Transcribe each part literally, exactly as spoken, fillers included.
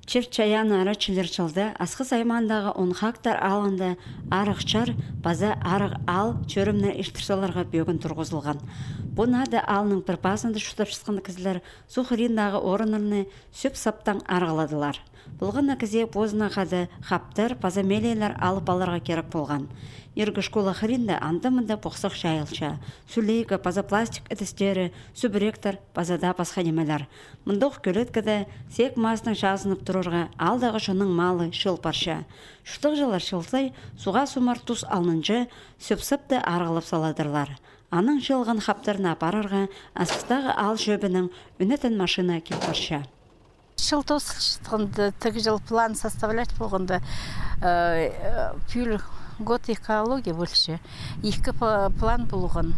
Чир-чайаанны аратчалар чылда Асхыс аймаандағы он хактар аалында «Арығ чар» паза «Арығ аал» чӧрімні иртір саларға пӧгін турғызылған. Пу наада аалның пір пазында чуртапчатхан кізілер суғ хыриндағы орыннарны сӧп-саптаң арығладылар. Полған на кізее позына хада хаптар паза мелейлер алып аларға кирек полған. Иргі школа хыринда анда-мында похсах чайылча: сӱлейкі паза пластик ідістері, сӱбіректер паза даа пасха нимелер. Мындох кӧлеткеде сек мазының чазынып турарға аалдағы чонның малы чыыл парча. Чуртағҷылар чыл сай суға сомар тус алнынҷа сӧп-сапты арығлап саладырлар. Анаң чыылған хаптарны апарарға Асхыстағы аал чӧбінең ӱнетін машина кил парча. Чыл тоозылчатханда, тігі чыл план составлять полғанда, э, э, пӱӱл год экологии полча. Ікі па-, план полған: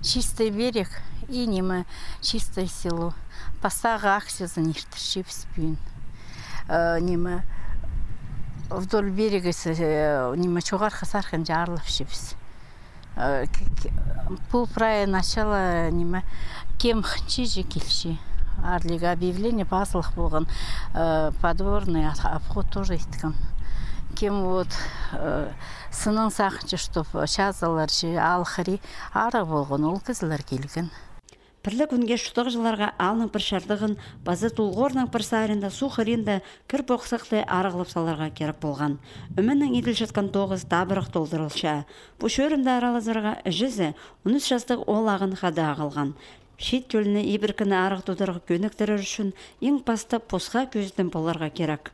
«Чистый берег» и, ниме, «Чистое село». Пастағы акциязын иртірчебіс пӱӱн. Э, ниме, вдоль берега, э, ниме, чоғархы сархын чарлапчабыс. Э, к-, к-, пу прай начала, ниме, кем хынча чи килче. Аарлиға объявление пазылых полған, э, подворный ат-, обход тоже иткем. Кем вот, э, сыннаң сағынча, чтоб чазылар чи, аал хыри арығ полған, ол кізілер килген. Пірле кӱнге чуртағҷыларға аалның пір чардығын паза Тулғорның пір саринда суғ хыринда кір похсахты арығлап саларға кирек полған. Ӧменең иділчеткен тоғыс табырах толдырылча. Пу чӧрімде аралазарға іҷезі он ӱс частығ оолағын хада ағылған. Чиит тӧлні, ибіркіні арығ тударға кӧніктірер ӱчӱн иң пастап посха кӧзідім поларға кирек.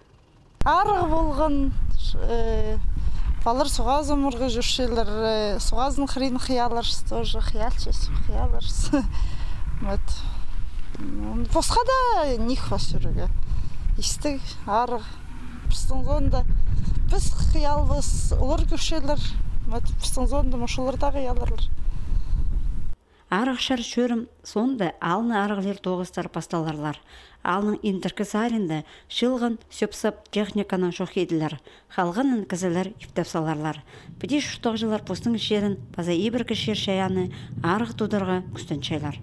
Арығ полған, э, палалар суға сомарға чӧрчелер, э, суғазын хырин хыяларыс, тоже хыялчабыс, хыяларыс. Вот. М, посха даа ниик пас чӧрерге. Истіг, арығ. Пістің соонда піс хыялбыс, олар кӧрчелер. Вот, пістің соонда мушулар даа хыяларлар. «Арығ чар» чӧрім соонда аалны арығлир тоғыстар пасталарлар. Аалның индіркі саринда чыылған сӧп-сап техниканаң чох иділер, халғанын кізілер иптеп саларлар. Піди чуртағҷылар постың чирін паза ибіркі чир-чайаанны арығ тударға кӱстенчелер.